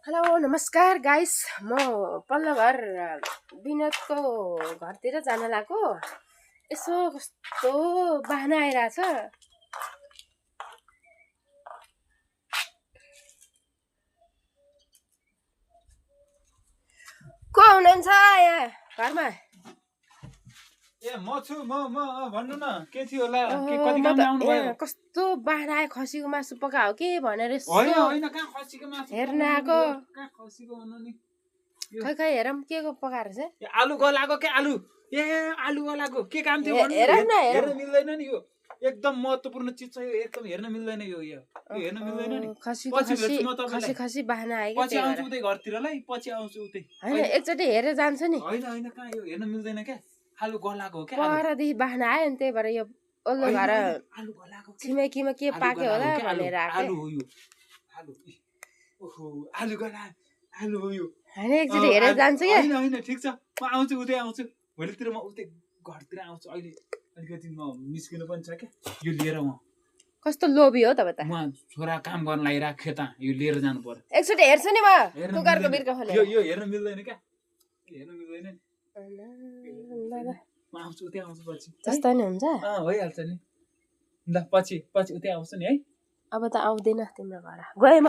Hello नमस्कार guys, म पल्लो घर विनोदको घरतिर जान लागेको। यसो कस्तो बाहना आइरहेछ। को हुनुहुन्छ यहाँ घरमा? ए म छु म भन्नु न के थियो होला के कति काम आउनु भयो कस्तो बाहना आयो, खसीको मासु पकायो के भनेर होइन होइन कहाँ खसीको मासु हेर्न आएको। कहाँ खसीको भन्नु नि खै खै हेरौँ के को पकाएर चाहिँ। ए आलु गलाको के आलु ए आलु गलाको के काम थियो भन्नु हेरौँ न हेर्न मिल्दैन नि यो एकदम महत्त्वपूर्ण चिज छ यो एकदम हेर्न मिल्दैन यो हेर्न मिल्दैन नि पछि भेट्छु म तपाईलाई खसी बाहना आयो पछि आउँछु उतै घरतिरलाई पछि आउँछु उतै हैन एकचोटी हेरेर जान्छ नि। होइन होइन कहाँ यो हेर्न मिल्दैन क्या आलु गलाको हो क्या परदेखि बाहना आयो नि त्यही भएर यो ओल्लो घर आलु गलाको छिमेकीमा के पाक्यो होला भनेर आलु हो यो आलु ओहो आलु गला आलु हो यो हैन एकचोटी हेरेर जान्छ क्या। हैन हैन ठीक छ म आउँछु उतै आउँछु भोलितिर म उतै घरतिर आउँछु अहिले अलिकति म निस्किनु पनि छ क्या यो लिएर म कस्तो लोभी हो तपाईँ त। म छोरा काम गर्न लागिरहेको थिएँ त यो लिएर जानु पर्यो एकचोटि हेर्छु नि म कुकरको बिर्का खोलेर। यो हेर्न मिल्दैन क्या हेर्न मिल्दैन नि म आउँछु उतै आउँछु पछि जस्तो नि हुन्छ भइहाल्छ नि ल पछि उतै आउँछु नि है। अब त आउँदिन तिम्रो घर गएँ म।